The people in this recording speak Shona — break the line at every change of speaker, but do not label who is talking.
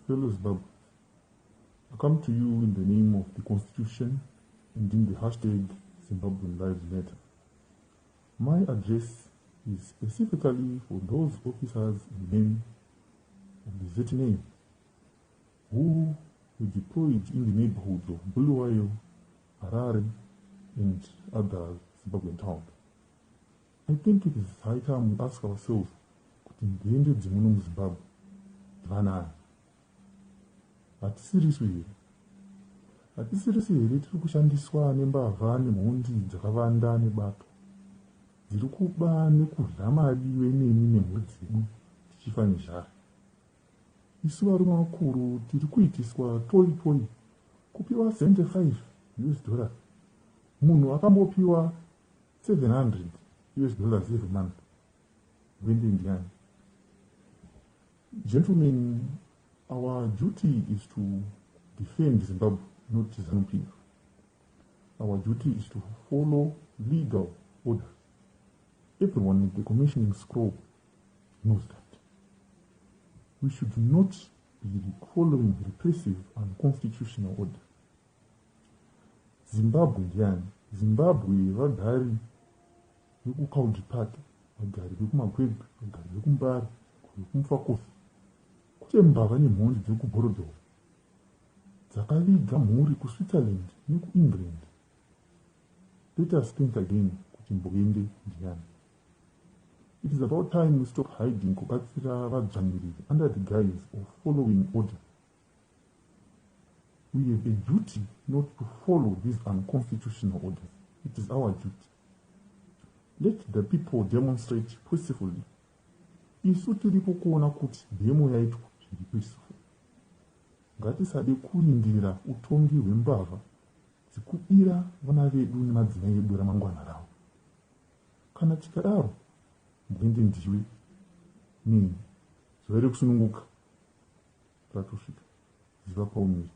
Fellow Zimbabweans, I come to you in the name of the Constitution and in the hashtag Zimbabwean Lives Matter. My address is specifically for those officers and men of the ZNA who were deployed in the neighborhoods of Bulawayo, Harare, and other Zimbabwean towns. I think it is high time we ask ourselves kuti mbwende dzemuno muZimbabwe ndivanaani? Hatisirisu here? Hatisirisu here tiri kushandiswa nembavha nemhondi dzakavanda nebato dziri kuba nekudya mari veneni nemhuri dzedu tichifa nezhara? Isu varume vakuru tiri kuitiswa toi toi, kupiwa 75 US dollars. Munhu akambopiwa 700 US dollars every month. Mbwende ndiani? Gentlemen, our duty is to defend Zimbabwe, not ZANU-PF. Our duty is to follow legal order. Everyone in the commissioning scroll knows that. We should not be following repressive and constitutional order. Zimbabwe ndiani? Zimbabwe vagari vekuCountry Park, vagari vekuMagwegwe, vagari vekuMbare, vekuMufakose, kwete mbavha nemhondi dzekuBorrowdale dzakaviga mhuri kuSwitzerland nekuEngland. Let us think again kuti mbwende ndiani. It is about time we stop hiding kubatsira vadzvanyiriri under the guise of following order. We have a duty not to follow these unconstitutional orders. It is our duty. Let the people demonstrate peacefully. Isu tiripo kuona kuti demo yaitwa zviri peaceful. Ngatisade kurindira utongi hwembavha dzikubira vana vedu nemadzimai edu ramangwana ravo. Kana tikadaro, mbwende ndiwe neni. Zuva rekusununguka ratosvika. Ziva paumire.